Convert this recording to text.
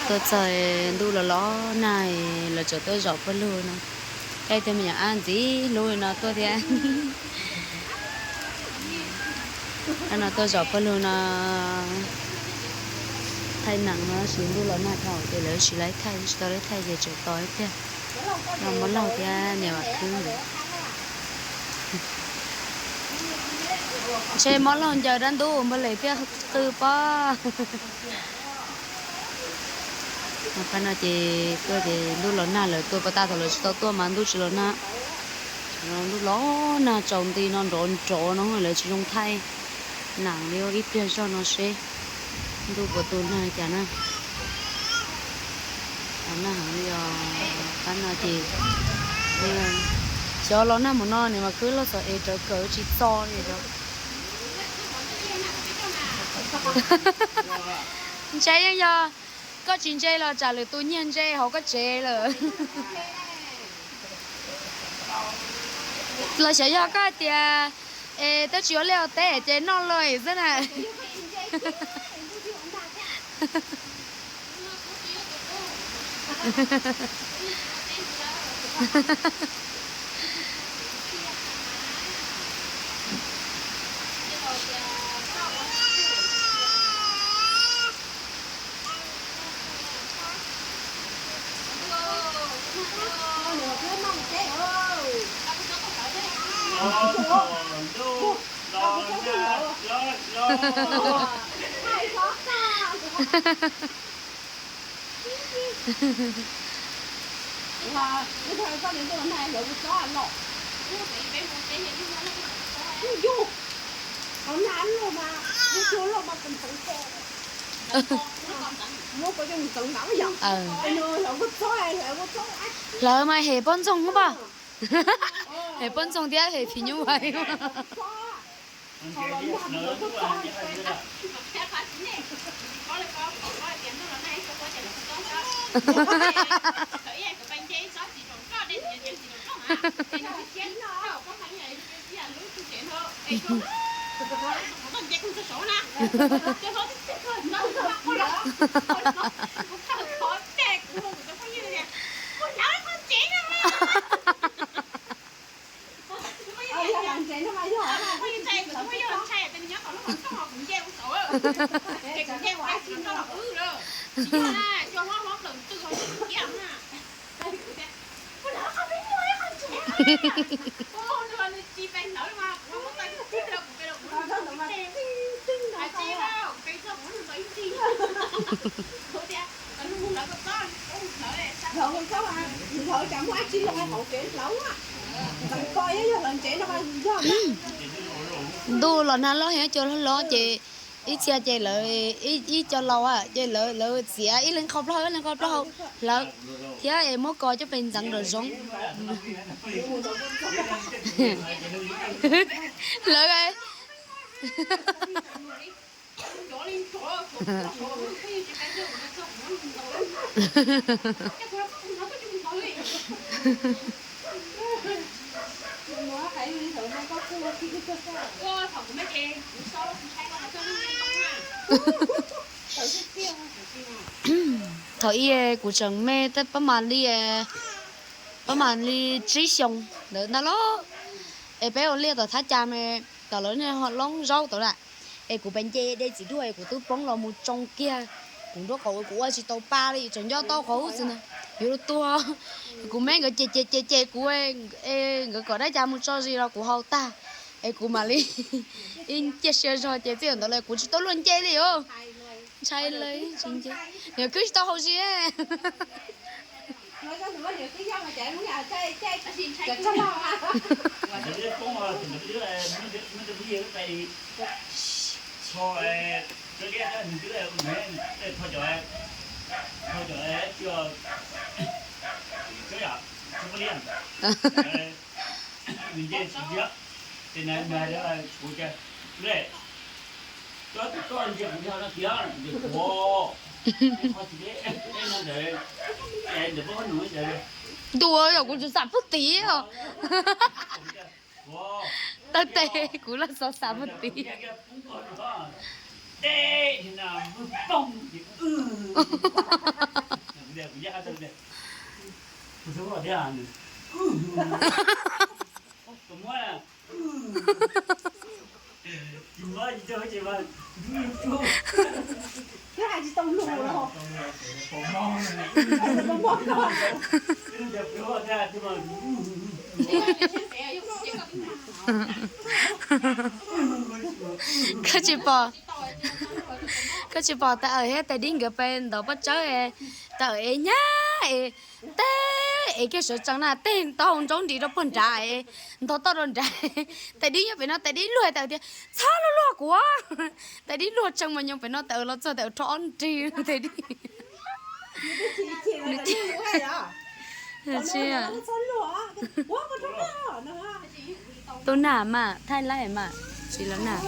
Tuaj txog ntuj los los nag, lawv tseem tuaj zom pawg lug no. Tej tug me nyuam ab ntxiv hlub no tuaj thiab. Ab no tuaj zom pawg lug no, thaij nees no tab sis ntuj los nag dhau ces lawv tsis laib thaij, tsis tau laib thaij ces tseem tos ib pliag. No Mob Laug thiab niam Vam Khwb ntawd. Ntshe Mob Laug ncaws dab ntub npag lem thiaj qw pob. Qab no ces tuaj ces ntuj los nag, lawv tuaj pas tas thaum lawv tsis tau tuaj mas ntuj tsis los nag. Ntuj los nag tsaus nti no nrov nrov no lawv tsis zoo thaij nees li, ib pliag zog no seb ntuj puas tu nag li cas na. Nag heev li os. Qab no ces xyov los nag mus no niam Vam Khwb loj xom es rawv kawm tsis txog li os. Ntshai yeej yog koj tsis ntse los tsam lwm tus nyiag ntse hauv koj tsev lawm. Los xyov yog koj hais tias es twb tsis ua liaj ua teb ces noj luaj xwb na. Hlawv mas hem poj ntxoog pob, hem poj ntxoog thiab hem phim nyuj vais. Ntuj los nag loj heev, cua loj loj ces ib txhia ces lawv ib co laus ces lawv txiav ib leeg qhov plaub hau ib leeg qhov plaub hau hlawv thiab es muab kos coj pes ntxeev nram zoov. Lawv Thaum ub kuv tseem me, pab mam li, pab mam li tsib xyoos ntawd ntag los. Es peb ua liaj tom thab cas mas tom lawv niag ho loob zaub tod lawm. Es kuv pes nce de txiv duaj es kuv twb poob los mus tsoo kiag kuv nraub qaum, kuv ua tsis tau pa li, tseem nco tau qhov ub xwb na, yuav luag tuag. Kuv me nkawd ces ces ces ces kuv, es nkawd kom dab cas mus tso zis los kuv haus tag, es kuv mam li ib cia siab zog ces txij ntawd lawm kuv tsis tau luag nce li os. Ntshai li tsis nce, niam khwb tsis tau haus zis. Ntuj, yog kuv tsis xam pug tid os. Tawg tes kuv los xav xav pug tid. Koj tsis pom, koj tsis pom Tais Awm thiab Tais Dib nkawd pem ntov pob tsawb, Tais Awm es nyab es teb es kiag sawv tsees na, tej ntau nraub nris rau puag nrad, ntog toj rau nrad. Tais Dib nyob pem no, Tais Dib luag, Tais Awm tias txhob luag luag kuv. Tais Dib luag tsees mas nyob pem no, Tais Awm los txog Tais Awm rho ob nrig Tais Dib. Tub nag mas thaij laij mas tsis los nag.